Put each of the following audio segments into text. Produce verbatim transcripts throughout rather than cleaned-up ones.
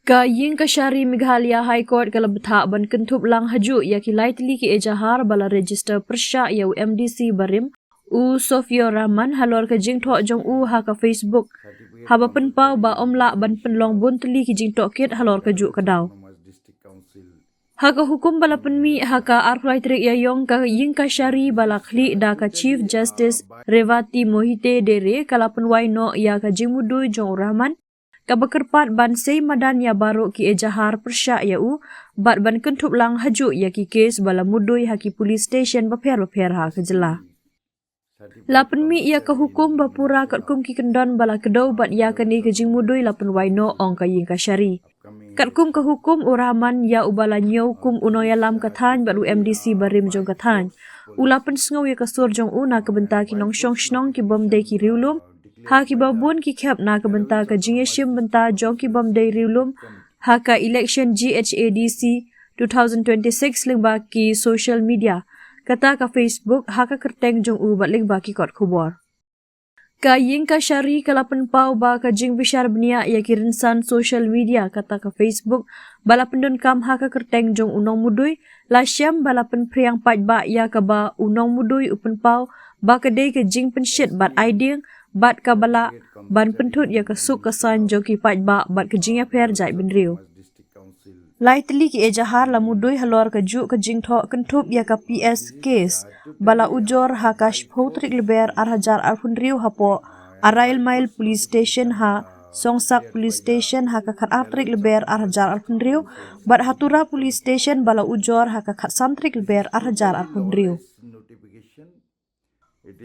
Ka Ïingkashari Meghalaya High Court ka la bthah ban kynthup lang hajuh ïa ki lai tylli ki ejahar ba la register pyrshah ïa u M D C barim, u Sofiur Rahman, halor ka jingthoh jong u ha ka Facebook, haba pynpaw ba ym lah ban pynlong bun tylli ki jingtohkit halor kajuh ka daw. Ha ka hukum ba la pynmih ha ka arphew lai tarik Ïaiong, ka Ïingkashari ba la khlieh da ka Chief Justice Revati Mohite Dere ka la pynwai noh ïa ka jingmudui jong u Rahman, kaba kyrpad ban sei madan ïa baroh ki ejahar pyrshah ïa u, bad ban kynthup lang hajuh ïa ki kes ba la mudui ha ki police station bapher bapher ha ka jylla. La pynmih ïa ka hukum ba pura katkum ki kyndon ba la kdew bad ïa kane ka jingmudui la pynwai noh, ong ka Ïingkashari. Katkum ka hukum, u Rahman, ïa uba la ñiew kum u nongïalam ka thaiñ bad u M D C barim jong ka thaiñ, u la pynsngew ïa ka sur jong u na ka bynta ki nongshong shnong ki bym dei ki riewlum, ha kiba bun ki khep na ka bynta ka jingïashim bynta jong ki bym dei riewlum ha ka election G H A D C two thousand twenty-six lyngba ki social media, kata ka Facebook, ha ka kyrteng jong u bad lyngba ki kot khubor. Ka Ïingkashari ka la pynpaw ba ka jingbishar bniah ïa ki rynsan social media, kata ka Facebook, ba la pyndonkam ha ka kyrteng jong u nongmudui, la shem ba la pynphriang paidbah ïa kaba u nongmudui u pynpaw ba ka dei ka jingpynshit bad ai dieng, bad kaba lah ban pynthut ïa ka suk ka saiñ jong ki paidbah bad ka jingïapher jaitbynriew. Lai tylli ki ejahar la mudui halor kajuh ka jingthoh kynthup ïa ka P S case, ba la ujor ha ka shiphew tarik Lber ar hajar arphew hynriew hapoh Arail Mail Police Station ha Songsak Police Station ha ka khatar tarik Lber ar hajar arphew hynriew, bad ha Tura Police Station ba la ujor ha ka khatsan tarik Lber ar hajar arphew hynriew.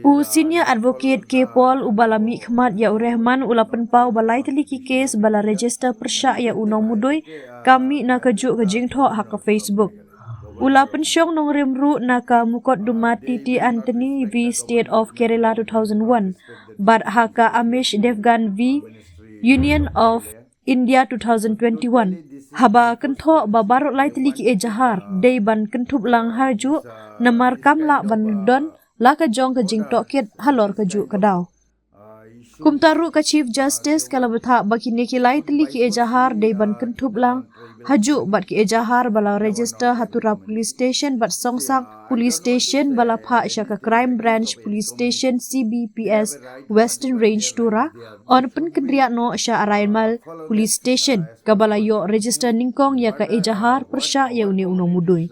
U Senior Advocate K Paul, uba la mih khmat ïa u Rahman, u la pynpaw ba lai tylli ki kes ba la register pyrshah ïa u nongmudui, ka mih na kajuh ka jingthoh ha ka Facebook. U la pynshong nongrim ruh na ka mukotduma T T Anthony v State of Kerala two thousand one, bad ha ka Amish Devgan v Union of India two thousand twenty-one, haba kynthoh ba baroh lai tylli ki ejahar dei ban kynthup lang hajuh, namar kam lah ban don la ka jong ka jingtohkit halor kajuh ka daw. Kumta ruh, ka Chief Justice ka la bthah ba kine ki lai tylli ki ejahar dei ban kynthup lang hajuh bad ki ejahar ba la register ha Tura Police Station bad Songsak Police Station ba la phah sha ka Crime Branch Police Station, C B P S, Western Range Tura, yn pynkynriah noh sha Arail Mail Police Station, kaba la ïoh register nyngkong ïa ka ejahar pyrshah ïa une u nongmudui.